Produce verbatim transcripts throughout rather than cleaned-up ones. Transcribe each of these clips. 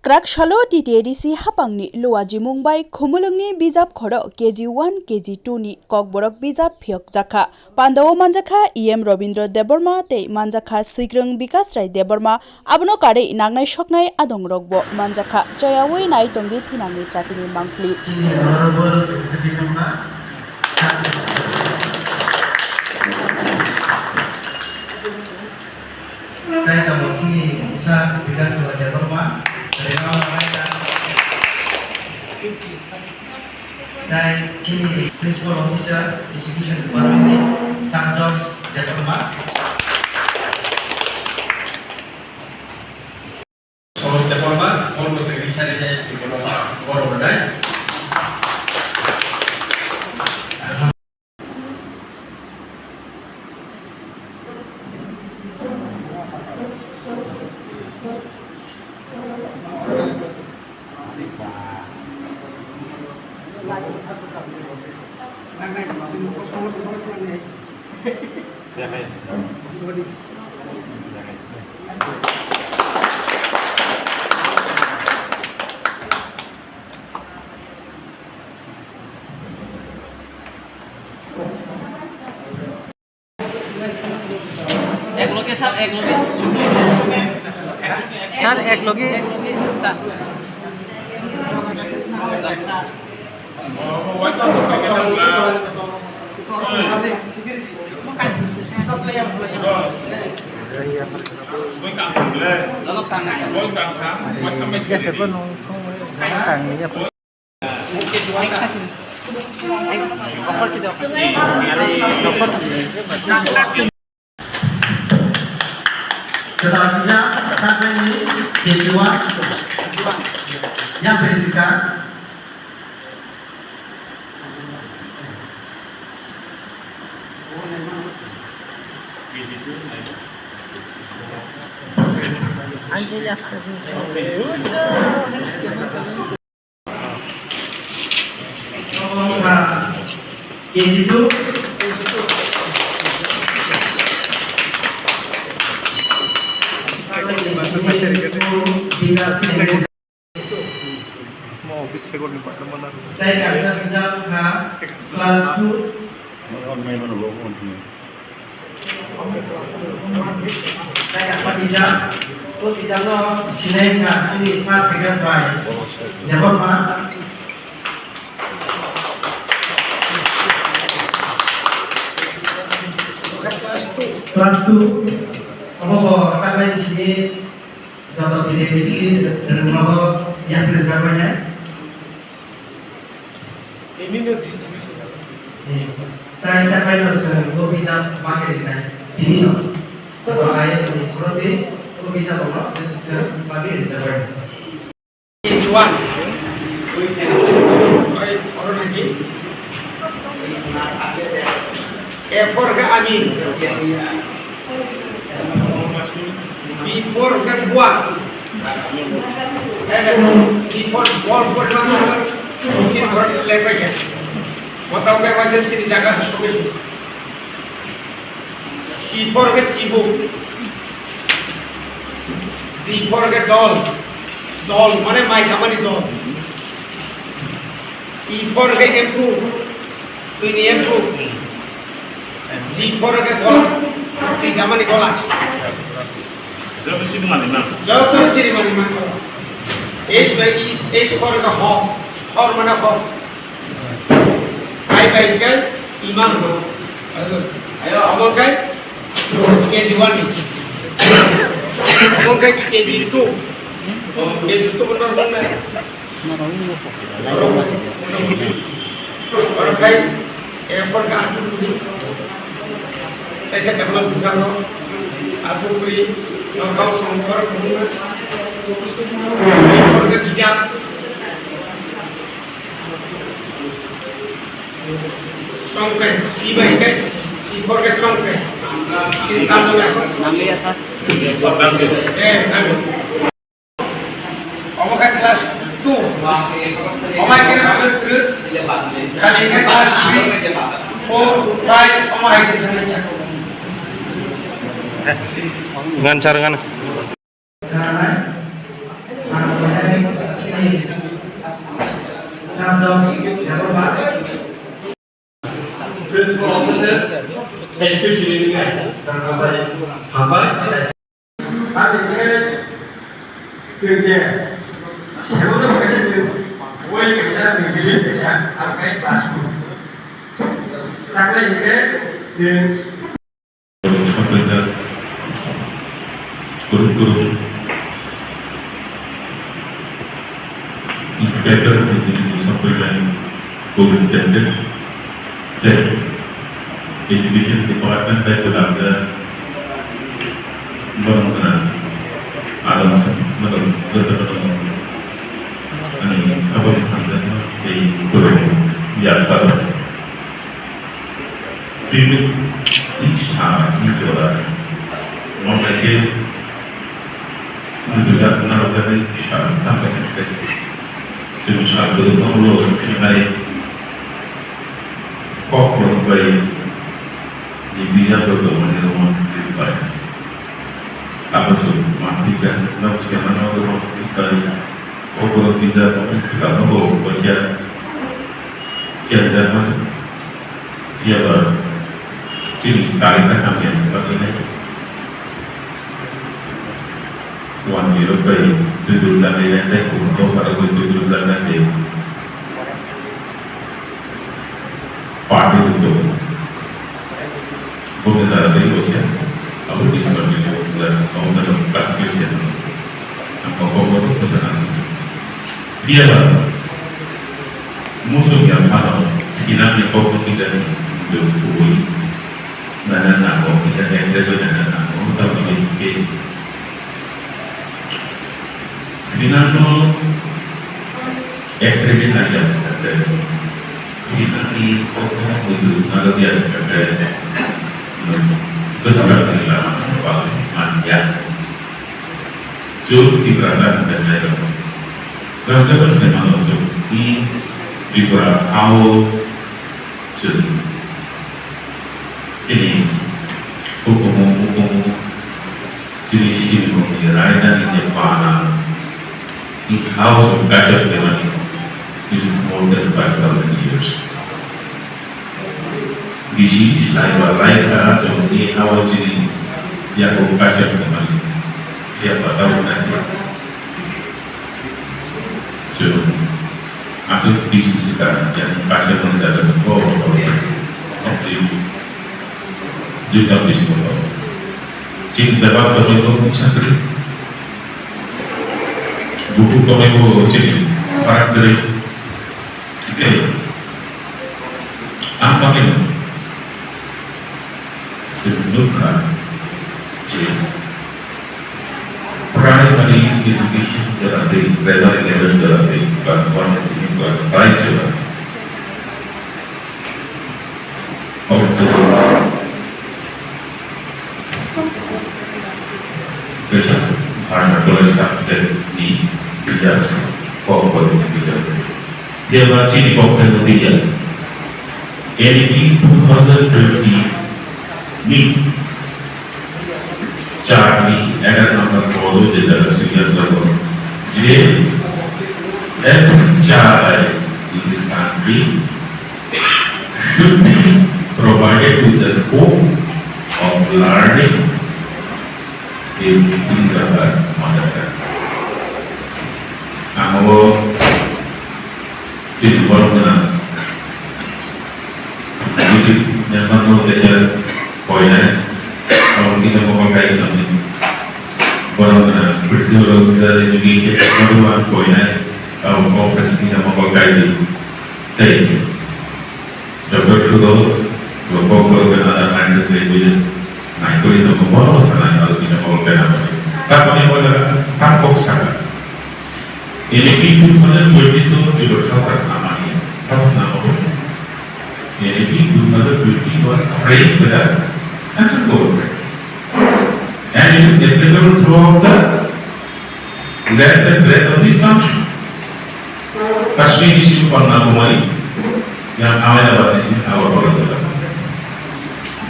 Kwrak salo T T A D C hapangni Luajimung bai Khumulwngni bijap khoro K G one, K G two ni Kokborok bijap phiyokjakha. Pandao manjakha E M Robindra Debbarma tei manjakha Swikrwng Bikash Rai Debbarma. Abono karwi nangnai soknai adongrokbo manjakha. Choyaui nai tongdi thinangni chatini mangpli. Chini Honorable Executive Member. Tei tongo chini sir Bikash Rai Debbarma, Rengma Mahaika. Tei chini Principal Officer, Education Department ni Sir George Debbarma. Sorok Debbarma, Honorable Secretary, Sir Debbarma, Honorable Dai. Ek loge, sir, ek loge. Sir, ek loge. Kedaisa, taklai ni K G one. Yang beri sika. Anjay, ya. K G two. Mo office record ni pattern mana? Tei kaisa bijap wngkha class two. Tei kaisa bijap, o bijapno sinai wngkha chini sir Bikash Rai Debbarma. Class two. Obo bo taklai ni simi joto T T A D C rwngnogo yapri jabainai. Tini no distribution. Eh, tai taklai no chwng bo bijap bagwi rinai. Tini no. Abo I S ni khoroknwi bo bijap rokno chwng, chwng bagwi rijak bai. K G one. Oi, oro nai di. A for ke ami. B for ke buah. B for ball, ball, ball, ball. Mungkin ball lepai ya. Motau ke wajan sini jaga sesuai. C for ke cibuk. D for ke dol. Dol mane mai kamani dol. E for ke empu. Tini empu. G for ke gola. Tini kamani gola. Joto chini mani man. Joto chini mani man. H by H, H for ke hor. Hor mane hor. I by ke imam no. Ayo, abo ke K G one ni. Abo ke K G two. Oh, K G two benar benar. Oro khai, eh, for ka asuk ni. Kaisa develop bukha no. Asuk ni, no kau songkor kumuna. For ka bijak. Chongkre, si bai khe, si for khe chongkre. Si tamo le. Nang liya, sir. Eh, nang. Omo khe class two. Omo khe twrwk twrwk. Khali khe class three, four, five, omo hai khe thangna ya. Ngan sir, ngan. Chwng je, sebo no hwnkhe chwng, wai kaisa chwng release khaikha, ang khai class two. Takhwlai hwnkhe chwng Sampaijak, kurung kurung Inspector of Education Sampaijak, Police Cadet, tei Education Department bai kwlangkha. Borok wngkha, adamsa, borok jotono ani khabangni hamjakma tei khulumung yapharwi. Tini ni sal ni jora, mwnai khe, nugwi jak narwkjagwi sal tamo khe, chwng sal kwrwngma ulo thangnai. Kok borok bai ni bijap rok tongmani Roman script bai. Abo chwng manthikha, nok sema no Roman script bai. O borok bijap rokni swkang no bo waisa chengjak mani. Phiya ba chini karika hamya bagwi nai. One zero bai dudul lanai nai tei kubun kok bai dudul lanai tei. Party rok tongo. Bongni dara tei kaisa abo discount ni tongo, abo dara kat kaisa. Ang kok kok no bwsa nang. Phiya ba muchung ya phano thinani kok no kisa se kubui nana nango, kisa entry nana nango, tamoni khe thinano Ekre bin na jam kate. Hinani kokno muitu nalo dia kate. Besar ni lama ba manja. Chu Tiprasa ni dan lai lo. Gam gam se mano chu i Tripura hao chu. Chini hukumu, hukumu, chini sinimung ni raida ni je pana. It house of Kashap Devani, it is more than five thousand years. Bisi sai ba lai kha chwng ni abo chini yago Kashap Devani, ya ba tau na. Chwng aswk bisi se ka yang Kashap ni jaga se ko so. Jwng tang bisi ko. Chini bebak tongwi bo mungsa kwrwi. Bukhuk tongwi bo chini farak kwrwi. Tei ang bagwi chwng nukha je primary education jora tei primary level jora tei class one tei class five jora. Kaisa Bharna College Substate ni results, kok kok ni results. Jeba chini kok thai mati ya. N E P two thousand twenty ni Char ni egaroh number photo je jaga swijak jago je every child in this country should be provided with the scope of learning in their mother tongue. Ang o Chini borok gwnang. Executive member no teacher koinai. Abo kisa mokol kai tongni. Borok gwnang. Principal officer education koinai. Abo kok kisa mokol kai di. Tei Doctor Sudo, Gopal Gopal Gopal Languages, nai kori tongo, borok sanai abo kisa mokol kai tongni. Tamoni o jaga, tam kok saka. N E P two thousand twenty-two Twitter South Assam ani, South Assam. N E P two thousand twenty was framed by the central government and it is applicable throughout the length and breadth of this country. Kashmir ni simi Kanyakumari, yang Ahmedabad ni simi Agartala jila.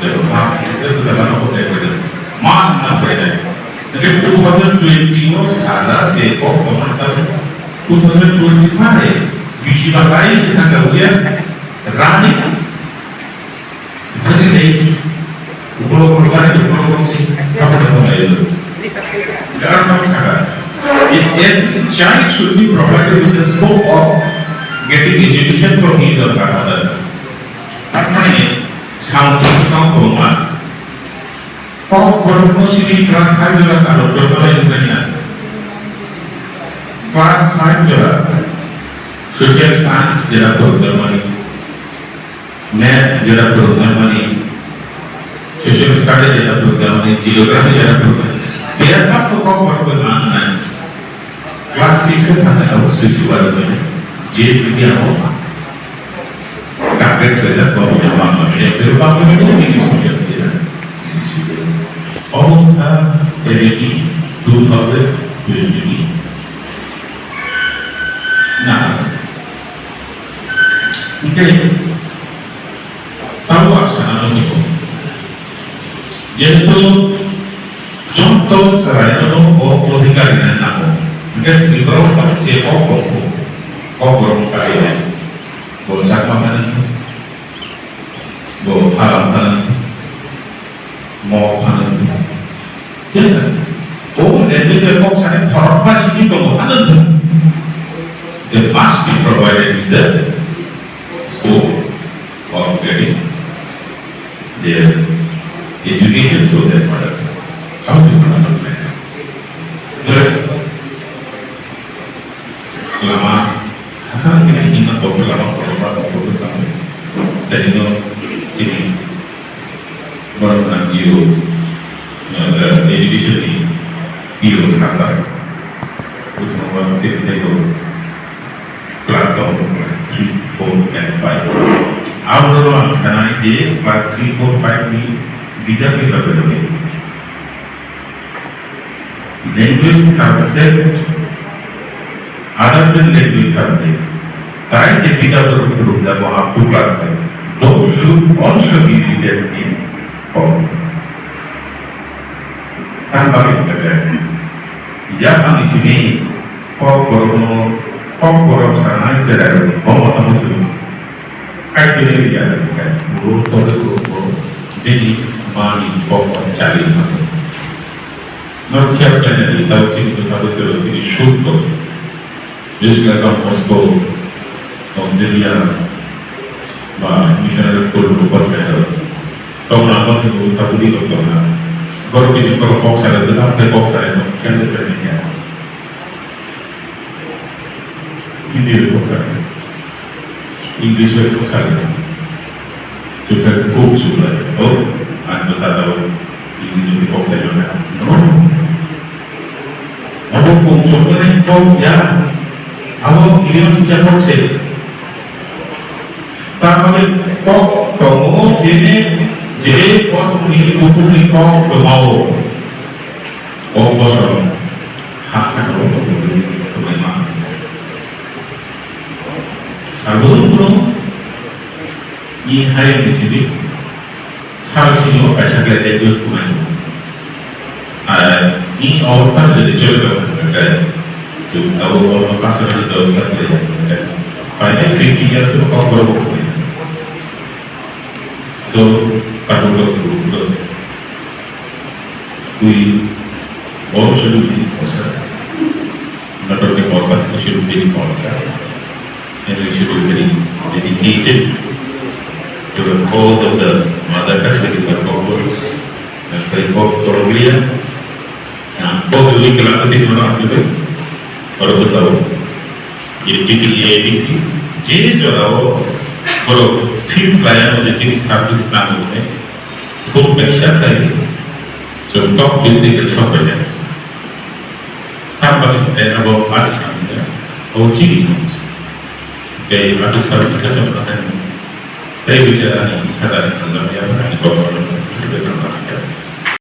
Jebo ha, jebo jaga no hote hote. Mas na pwede. Nake two thousand twenty o saja je kok koman ta two thousand twenty-five bisi ba lai se thang ka huya rani. Thani nei ukolog ukolog thani ukolog si thapa thapa mai lo. Jaga no saka. A child should be provided with the scope of getting education from his or her mother. Tamani samung samung kwbangma. Kok borokno simi class five jora chalo kwrwngmani wngmani. Class five jora social science jora kwrwngmani. Math jora phwrwngjakmani, social study jora phwrwngjakmani, geography jora phwrwngjakmani, biyar kok kok kok kok manai. Class six o thangkhe abo switch over wngmani, je tini abo target khlaijak, government bangmani, government o bini sujak dia. Obo wngkha A D T two thousand twenty. Na. Hingke, tamo ang sana muchungo. Jehetu joto chwraino o odhikar rina nango. Hingke Tripura o je kok tongo, kok borok wngkha, bo Chakma phano, bo Halam phano, Mo phano. Jesa. O language kok sani khorokma simi tongo phano. They must be provided with the scope of getting their education through their mother tongue. How do you understand that? Lama, asal kita ini nak doktor lama, doktor lama, doktor sampai. Jadi no, ini borok nang P O, eh, education ni P O sakha. Usmo ba chini tei bo class tong class three, four and five. Abo no ang sanai je class three, four, five ni bijak ni bagwi bagwi. Language subject, other than language subject, tai je bidal rok phwrwngjago up to class five, those should also be written in Kokborok. Tang bagwi hwnkhe, yak ani simi Kokborokno, Kokborok sanai cherai rokni bo motamo chwng kaitwi rwya hwnkhe, boro tole boro bini mani Kokborok chali mano. Norok khe khlainani tei chini bwsa bwtwi rok chini suk tong. Jesu Don Bosco, Don Celia, ba missionary school rok bo khlai rok. Tong na tong chini bwsa bwtwi rok tong na. Borok chini borok kok sai rok, tei kok sai rok, khe khlainani ya. Hindi rok kok sai. English bai kok sai. Chukha kok chukha. Oh, ang bwsa tao English kok sai jona. No. Abo kok chukha ni kok ya. Abo kirion cha kok se. Tamani kok tongo jene je kok ni kutung ni kok tongo. Kok bosong hasa kok tongo ni tongo ma. Sabun kuno ni hayam di sini sal sini o kaisa kle tei dos kumai. Ar ni obostha jodi chole tong kha khe, chwng abo abo kaisa kle obostha kle tong kha khe. Pai khe fifty years o kok borok bo kumai. So, katung rok rok. We all should be cautious. Not only cautious, we should be cautious. And we should be very dedicated to the cause of the mother tongue, that is the Kokborok. And very Kokborok. Ang kok rwui kwlangwi tongmano aswk oro bwsao. J P T A D C je jorao borok feel khlai ano je chini service nango hwnwi phone kaisa khlai chwng tok twi twi sok bai ya. Tamoni hwnkhe abo ani samung ya, abo chini samung. Tei aswk samung khe chwng tei buja ani khatani thangjakya ani kokno.